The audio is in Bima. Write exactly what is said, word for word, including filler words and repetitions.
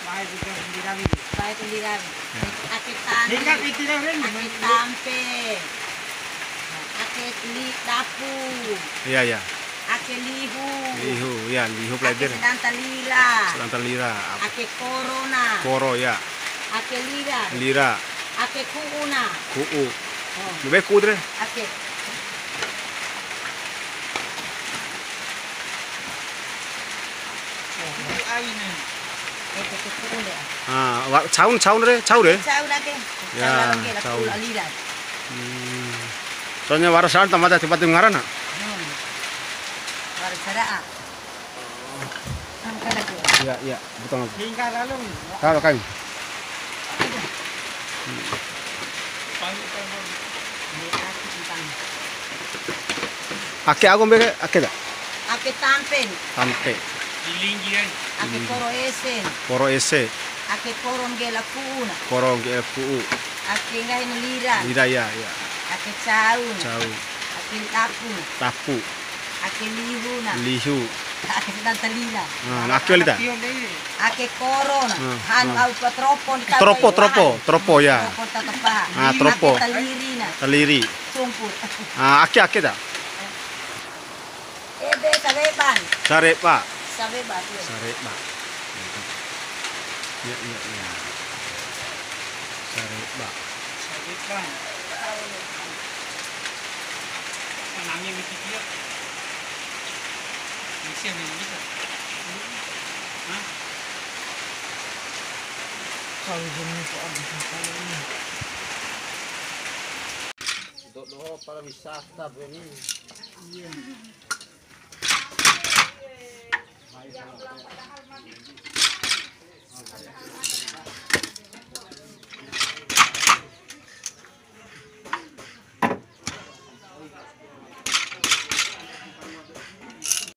Pae ku lira. Pae ku lira. Ya. Ake tampe. Hingga piti dah, Ren. Ake tampe. Ake li-, dapu. Iya, iya. Ake lihu. Lihu, ya, lihu. Ake pelajar. Sedanta lira. Sedanta lira. Ake korona. Koro, ya. Ake lira. Lira. Ake ku'una. Ku'u. Oh. Be ku'u, Ren. Ake. Ah, wa-, caun, caun re, caun re? Caun ake. Ya, caun. Caun. Hmm. Soalnya wara sa'an tamata tempat ngarana. Hmm. Wara sara'a. Iya, iya, betul. Kalau kan. Ake au kombi ke, ake ta? Ake tampe. Tampe. Ake koro ese. Koro ese. Ake koro ngge'e la ku'u na. Koro ngge'e la ku'u. Ake nggahi na lira. Lira, ya, ya. Ake caun. Caun. Ake tapu. Tapu. Ake lihu na. Lihu. Ake sedanta lira. Ah, na ake wali ta? Ake koro na. Ah, hanu ah. Au pa tropo ni. Tropo, tropo, tropo, ya. Tropo ta topa. Ah, tropo. Ake taliri na. Taliri. Sumput. Ah, ake, ake ta? Ede sareban. Sareba. Sareba, iya. Sareba. Iya, iya, iya. Sareba. Sareban. Nami mesti dia. Bisa, bisa. Hah? Kalau jenis apa bisa kalau ini? Doho pariwisata beni. Iya.